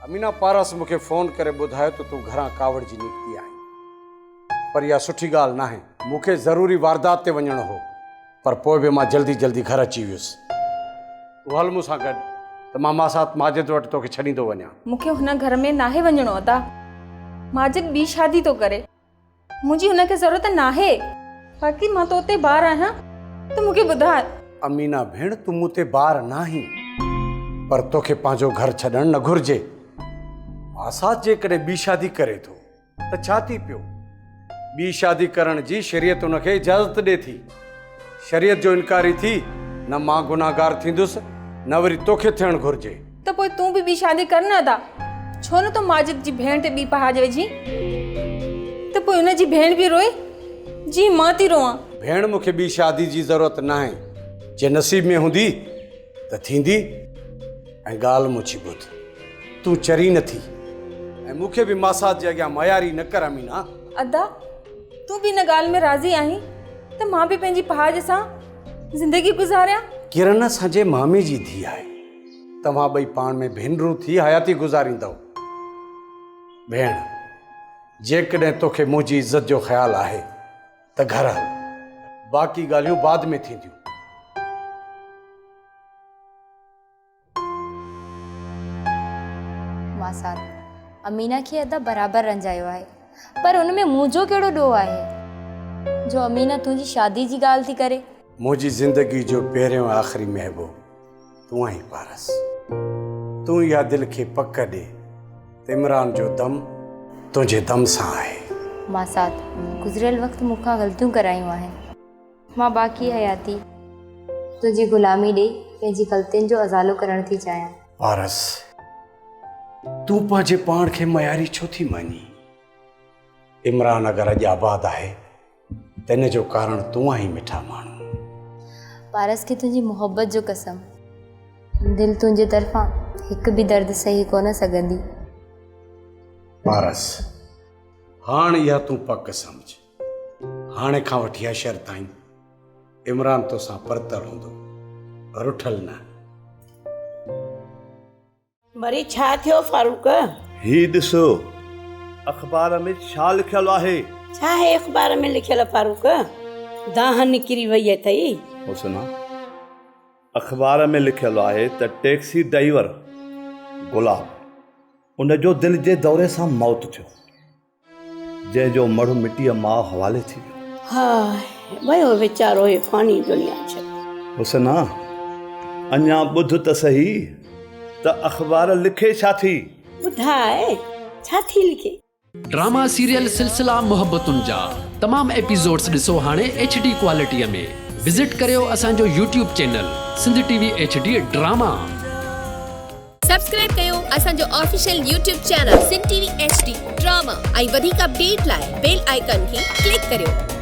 امينا پارس مون کي فون ڪري ٻڌايو ته تون گهران ڪاوڙجي نڪتي آهين. پر اها سٺي ڳالهه ناهي. مون کي ضروري واردات تي وڃڻو هو، پر پوء به مان جلدي جلدي گهر اچي ويس. تون هل مون سان گڏ ته مان ماسات ماجد وٽ توکي ڇڏيندو وڃان. مون کي هن گهر ۾ ناهي وڃڻو ادا. ماجد ٻي شادي ٿو ڪري. منهنجي هن کي ضرورت ناهي. باقي مان تو تي بار آهيان ته مون کي ٻڌاء. امينا ڀيڻ تون مون تي بار ناهين پر توکي پنهنجو گهر ڇڏڻ نه گهرجي. ماسات جيڪڏهن ٻي شادي ڪري ٿو ته ڇا ٿي پيو؟ ٻي شادي ڪرڻ جي شريعت ان کي اجازت ڏي ٿي. شريعت جو انڪاري ٿي نه مان گنهگار ٿيندس نه وري توکي ٿيڻ گهرجي. ته پوء تون به ٻي شادي ڪر نه ادا. ڇو نه تون ماجد جي ڀيڻ تي ٻي پهاڄ وجهين ته پوء ان جي ڀيڻ به روئي جيئن مان ٿي روئان. ڀيڻ مون کي ٻي شادي جي ضرورت ناهي. جي نصيب ۾ هوندي ته ٿيندي ۽ ڳالهه منهنجي ٻڌ. تون چري نه ٿي ۽ مون کي به ماسات جي اڳيان مياري نه ڪر امينا. ادا تون به ان ڳالهه ۾ راضي آهين ته مان به پنهنجي پهاڄ سان زندگي گذاريان؟ ڪرن اسان جي مامي جي ڌيء آهي. توهان ٻئي پاڻ ۾ ڀينرون ٿي حياتي گذاريندؤ. ڀيڻ، جيڪڏهن توکي منهنجي عزت جو خيال آهي ته گهر هل. باقي ڳالهيون بعد ۾ ٿينديون. ماسات، امينه کي ادا برابر رنجايو آهي، پر ان ۾ منهنجو ڪهڙو ڏوهه آهي، جو امينه تنهنجي شادي جي ڳالهه ٿي ڪري. منهنجي زندگي جو پهريون ۽ آخري محبوب تون آهين پارس. تون اها دل کي پڪ ڏي ته عمران جو دم تنهنجي دم سان آهي. ماسات، گذريل وقت مون کان غلطيون ڪرايون آهن. مان باقي حياتي تنهنجي غلامي ڏئي پنهنجي غلطين جو ازالو ڪرڻ ٿي چاهيان. پارس، تون پنهنجي پاڻ کي معياري ڇو ٿي مڃين؟ عمران اگر اڄ آباد آهي ته ان جو ڪارڻ تون آهين مٺا ماڻهو. پارس کي تنهنجي محبت جو قسم، دل تنهنجي طرفان هڪ به درد سهي ڪونه سگهندي. پارس، هاڻ اها تون پڪ سمجهه. هاڻي کان وٺي حشر تائين عمران توسان پرتل هوندو، رٺل نه. وري ڇا ٿيو فاروق؟ هي ڏسو اخبار ۾ ڇا لکيل آهي. ڇا آهي اخبار ۾ لکيل فاروق؟ دانهن نڪري وئي اٿئي. حسنا، اخبار ۾ لکيل آهي ته ٽيڪسي ڊرائيور گلاب ان جو دل جي دوري سان موت ٿيو. جنهن جو مڙهه مٽيء ماء حوالي ٿي ويو. هاء ويو ويچارو هي فاني دنيا ڇڏي. حسنا، اڃا ٻڌ ته سهي ته اخبار لکي ڇا ٿي؟ ٻڌاء ڇا ٿي لکي؟ ڊراما سيريل سلسلا محبتن جا تمام ايپيسوڊس ڏسو هاڻي ايڇ ڊي ڪوالٽي ۾ وزٽ ڪريو اسان جو YouTube channel Sindh T V H D drama. Subscribe ڪيو اسان جو official YouTube channel Sindh T V H D drama ۽ وڌيڪ اپڊيٽ لاء بيل آئيڪان کي ڪلڪ ڪريو.